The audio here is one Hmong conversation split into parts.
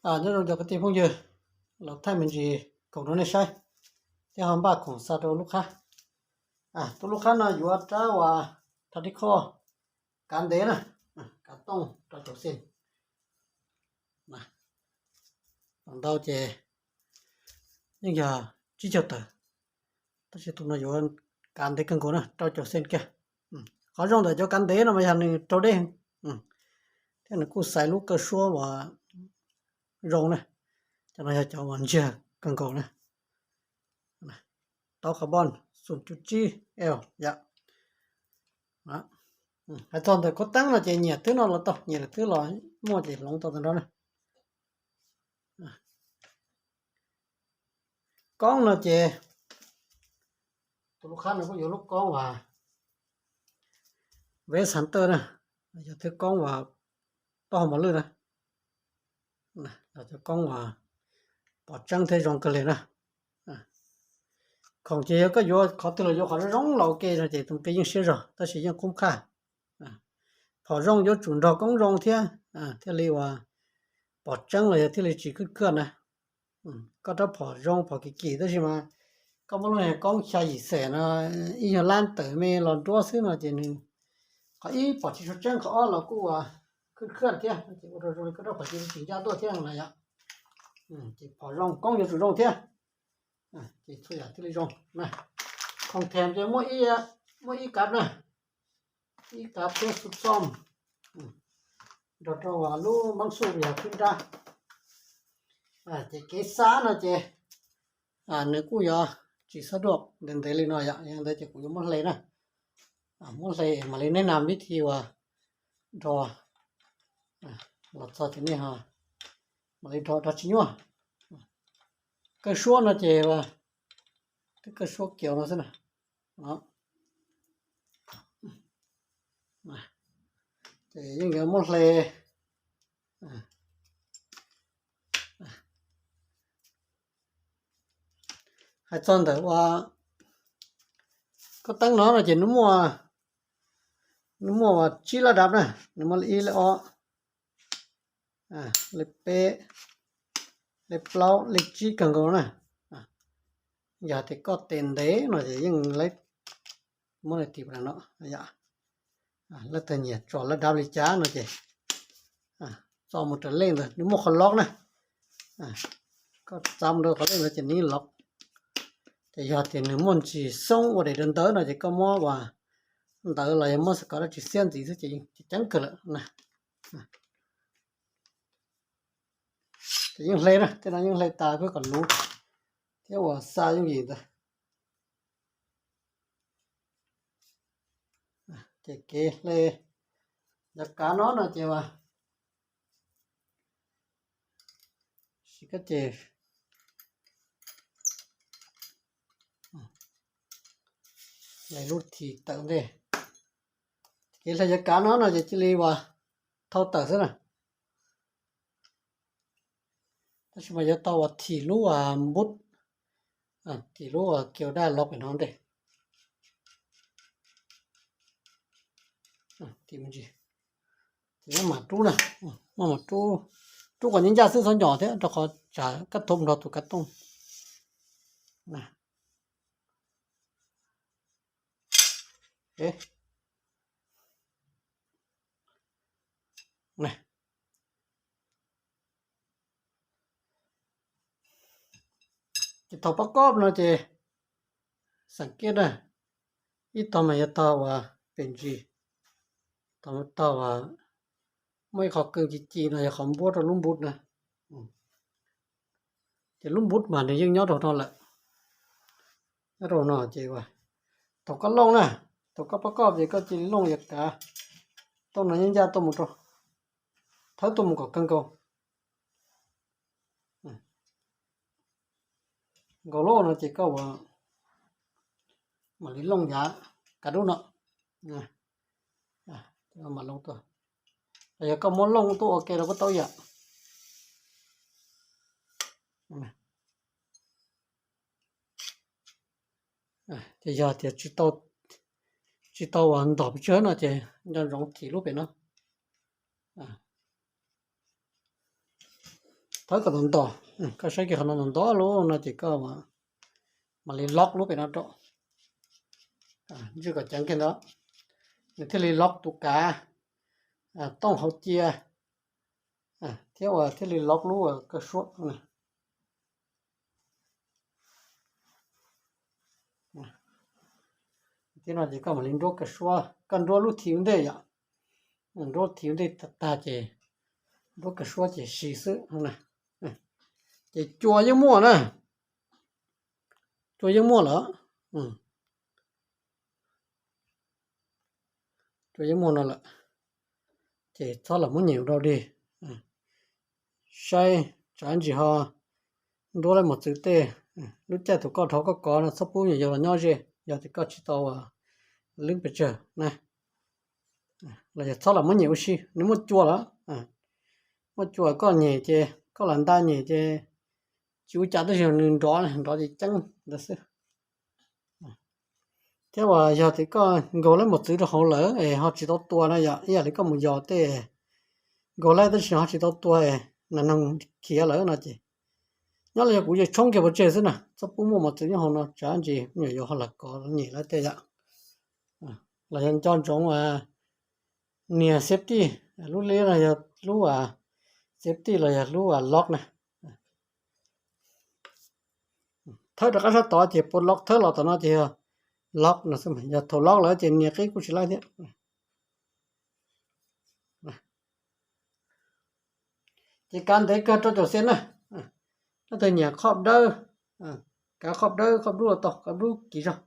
Nyob zoo cov kwv tij phooj ywg, los thaij me ntsis koom rau nej saib, thiab ho npaj khoom xa rau lub qhab. Tus lub qhab no yuav rab uas thab dib khoj kav ntev na, kav tooj rau caum xees. Los ntau ces yeej yog tsib caug tawm, tab sis tus no yuav kav ntev kawg nkaus na, rau caum xees kiag. Qhov zoo ntawm cov kav ntev no mas yog nws raug dej, thiab nws kuj xaiv lub kawj suab uas zoo na. Cov no yog cov uas ntsiag kawg nkaus na. Taub carbon xoom cuv tsib L yom. Hais txog ntawm khuab teeb no ces nyiam twb no los tau, nyiam lawm twb los muaj ces hloov tau tag nrho na. Koob no ces tus lub qhab no kuj yuav lub koob uas West Hunter na, yog thwb koob uas taub hau mos lwj na, yog thwb koob uas pom tseeb thiab zoo kawg li na. Khoom ces yog koj yuav qhov twg los yuav qhov zoo los ua ke no ces tus qi yeej siab zog tab sis yeej qub qhaj. Phom zoo yuav tsum nrog koob zoo thiab, thiaj li uas pom tseeb los yog thiaj li tsis khwj khwj na. Koj rab phom zoo phom kim kim tab sis mas koj muab lub niag koob xya yim xees no, ib nyuag lab tawm me los nruab xwb no ces nws qhov ib pom tsis tshua tseeb, qhov ob los kuj uas khwj khwj thiab, ces ua rau zoo li koj rab phom ces tsis ncaj tuaj thiab na yom. Ces phom zoo koob yuav tsum zoo thiab, ces txhua yam thiaj li zoo na. Khoom them ces muaj ib kav na, ib kav thiab xu xom, nrog rau lub maab xuj yog khwb nrab. Ces kev xa no ces nws kuj yuav tsis xab duaj ntev ntev li no yom, yog ntawd ces kuv yuav muab hle na. Muab hle mam li neb nas vib thi uas nrog los txog ces nej ho mam li nrog tsis nyuaj. Kawj suab no ces twb kawj suab kiaus no xwb na. Ces yeej yuav muab hle. Hais txog ntawm uas koj teeb no no ces nws muaj, nws muaj uas tsib lab dab na, nws muaj lej ib lej ob, lej peb, lej plaub, lej tsib kawg nkaus na. Yog tias koj tes ntev no ces yeej muab tim no, lawv tag nyiam tso lab dab li cas no ces txo mus raws lej ntawd, nws muaj qhov lob na. Koj txo mus rau qhov lej ntawd ces nws lob. Ces yog tias nws muaj ntsis xoob ua daim ntawv no ces koj muab uas ntawv los yog muab xav kom dab tsi xiab ntxiv xwb ces yeej ceev kawg lawm na. Ces yeej hle na, tej no yeej hle tas peb kom luv thiab uas xa yooj yim ntawd. Ces kev hle cov kav no no ces uas siv koj ces hle lub thim tawm ntej. Kev hle cov kav no no ces cia li uas thau tawm xwb na. Tab sis mas yuav tau uas thim lub npub, thim lub kiaus daj los pem no ntej. Thim me ntsis, ces muab mam rub na, muab mam rub, rub kom ncaj ncaj xwb txhob nyom thiab rau qhov tsam koj thau nrog tus kav tooj. Ces thaum pab kob no ces xeem kiab na, ib tog mas yog tog uas pes ntsis, tog uas muaj ib qho kws ci ci no yog qhov npuab rau lub npub na. Ces lub npub mas nws yeej nyob rau no lawm, nyob rau no ces thaum koj looj na, thaum koj pab kob ces koj cia li looj yog kav tooj no ncaj ncaj tuaj mus rau, thawb tuaj mus kom kawg nkaus. Nkaus loj no ces koj ua mam li looj yav kav dub no, mam looj tuaj. Yog koj muab looj tuaj ua ke rau koj tau yam. Ces yog tias tsis tau uas ntog pes tsawg no ces nco ntsoov thim lub pem no. Thawb kom ntau ntau, koj saib kiag qhov no ntau ntau lub no ces koj mam li lock lub pem no rau. Ntswj kom ceev kiag ntawd, nws thiaj li lock tus kav tooj hauv cia, thiab uas thiaj li lock lub kaw suab. Thiab no ces koj mam li nruab kaw suab, koj nruab lub thim ua ntej yom, nruab thim ua ntej tag tag ces nruab kaw suab ces siv xwb. Ces cua yeej muaj na, cua yeej muaj lawm. Cua yeej muaj no lawm, ces txhob lam muab nyem ua dog dig. Saib tsam ntsis ho nruab lawm mos txwv tej, lub caij thaum koj dhov koj kov no txhob pub me nyuam yaus los nyob ze, yog tias koj tsis tau lwb pes tsawg na. Los yog txhob lam muab nyem ua si, nws muaj cua lawm. Muaj cua koj nyem ces koj lam nta nyem ces tsis ua cas tab sis nws nrov, nrov ces ceeb ntawd xwb. Thiab uas yog tias koj nkaug lawm mos txwv rau hauv lawm es ho tsis tau tua na yom, ib yam li koj mus yos tej nkaug lawm tab sis ho tsis tau tua, nas noog khiav lawm no ces nyob li yog kuv yeej tshoob kiag pov tseg xwb na, txhob pub muaj mos txwv nyob hauv no, tsam ntsis me nyuam yaus ho lam kov nyem lawm tej yom. Los yog nco ntsoov niag safety, lub liab no yog lub safety los yog lub lock na. Thawb rov qab sab tod ces puas lock, thawb los tom no ces yog lock no xwb, yog thaum lock lawm ces nias qib kuj tsis laij thiab. Ces kav ntev kawg rau caum xees na. Leej twg nyiam khob dawb, kav khob dawb khob dub los tau, khob dub kim zog.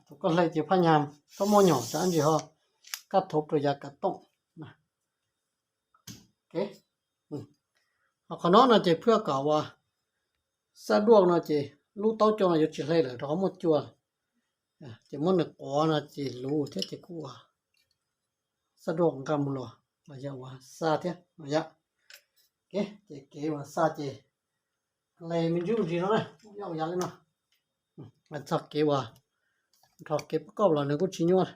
Thaum koj hle ces phaj nyaj txhob muab nyom tsam ntsis ho kab thuv rau yav kav tooj. Ho qhov no no ces phwj kom uas xab duaj no ces lub taub cua no yuav tsis hle lawm rau qhov muaj cua, ces muab nws quav no ces luv thiab ces kuj ua xab duaj nqa mus los los yog ua xa thiab no yom. Ces kev ua xa ces hle me ntsis ua ntsis no na, yog ua yam li no. Txog kev ua, nrho kev pab koj los nws kuj tsis nyuaj.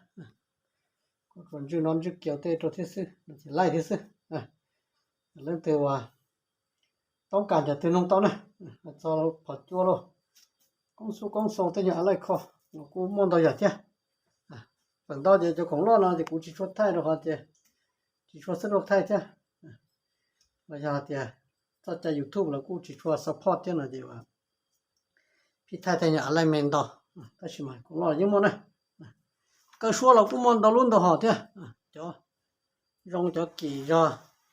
Kuv tsuas ntswj no ntswj kiag tej rau thiab xwb, ces laij thiab xwb. Leej twg uas toob kas ncaws twg noog tau na, txog phom cua los, koob xub koob xoo tej nyuag a laij kho los kuj muaj ntau yam thiab. Feem ntau ces cov khoom loj no ces kuv tsis tshua thaij rau qhov tias tsis tshua xab duaj thaij thiab. Los yog tias txoj cai YouTube los kuj tsis tshua support thiab no ces pib thaij tej nyuag a laij me ntau, tab sis mas khoom loj yeej muaj na. Kaw suab los kuj muaj ntau lub ntau hom thiab, cov zoo cov kim zog,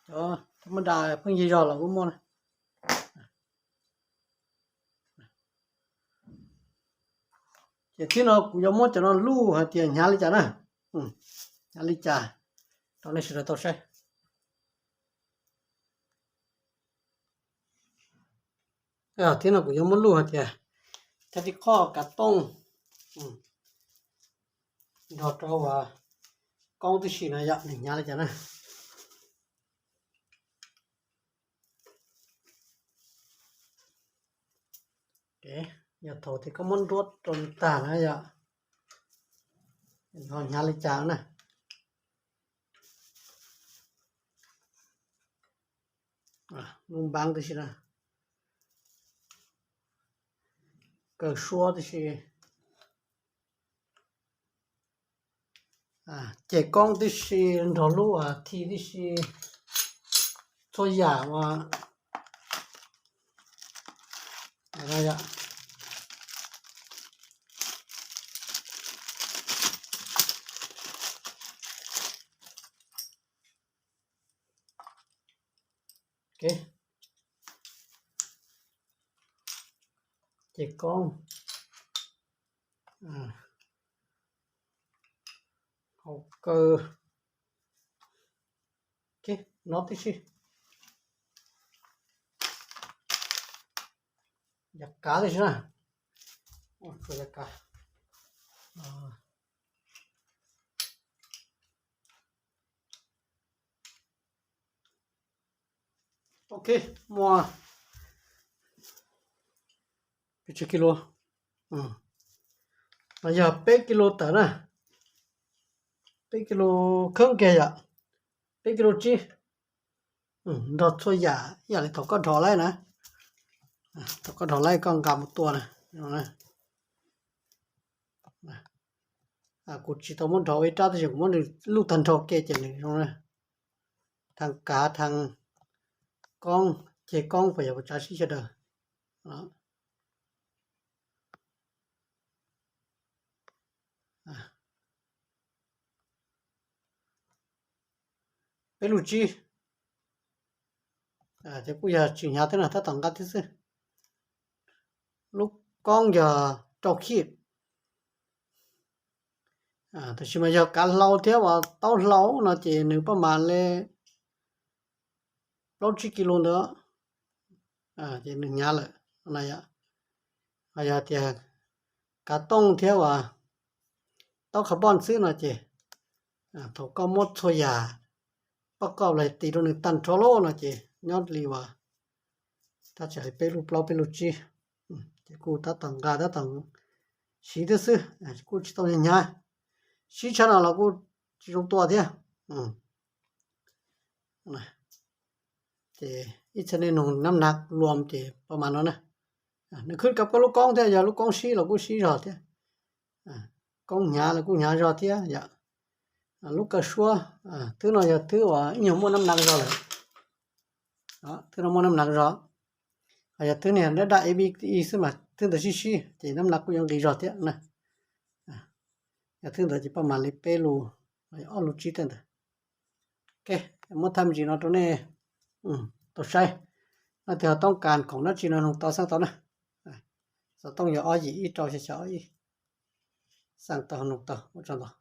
cov thaj mab da pheej yig zog los kuj muaj na. Ces thiab no kuv yuav muab cov no luj hais tias hnyav li cas na, hnyav li cas rau nej sawv daws tau saib. Thiab no kuv yuav muab luj hais tias thiab tib qho kav tooj nrog rau uas koob tib si no yom, nws hnyav li cas na. Yog thaum tias koj muab nruab rau tag na yom, ho hnyav li cas na. Lub npaab tib si na, kaw suab tib si, ces koob tib si, nrog lub thi tib si, txhua yam uas ces koob, hauv kaw, no tib si, yav kav tib si na, yav kav. Ok, muaj peb kilo, no yog peb kilo tawm na, peb kilo khawb kiag yom, peb kilo tsib, nrog txhua yam ib yam li thaum koj dhos laib na, thaum koj dhos laib koj nqa mus tua na. Kuv tsis tau muab dhos ua ib rab tab sis kuv muab nws luj tag nrho ke ces nws zoo na, thaj kav thaj koob, ceg koob puas yog puas tsav sib sawv daws. Peb lub tsib, ces kuj yog tsis hnyav thiab no, tab tom nqa thiab xwb. Lub koob yog rau khij, tab sis mas yog kav hlau thiab uas taub hlau no ces nws paj mas li plaub tsib kilo ntawd, ces nws hnyav lawm no yom. Ho yog tias kav tooj thiab uas taub carbon xwb no ces thaum koj muab txhua yam poj koj los tis rau nws tag nrho lawm no ces nyob li uas tab tsis hais peb lub plaub peb lub tsib, ces kuj tab tom nqa tab tom siv thiab xwb, kuj tsis tau hnyav, siv tshaj no los kuj tsis zoo tua thiab. Ces ib txhia nej nug nab nag luam ces paj mas no na, nws khwb kav koj lub koob thiab, yog lub koob sib los kuj sib zog thiab, koob hnyav los kuj hnyav zog thiab yom. Lub kaw suab, thwb no yog thwb uas ib nyuag muaj nab nag zog lawm, thwb no muaj nab nag zog. Ho yog thwb niag daj daj A B E xwb mas thwb ntawd sib sib ces nab nag kuj yuav nqis zog thiab na. Yog thwb ntawd ces paj mas li peb lus, ob lus tsib tej ntawd. Ok, muab thaj me ntsis no rau nej tau saib. Leej twg ho toob kas khoom dab tsi no nug tau xaj tau na. Xov tooj yog ob yim ib rau xya xya ob ib. Xaj tau nug tau, ua tsaug ntau.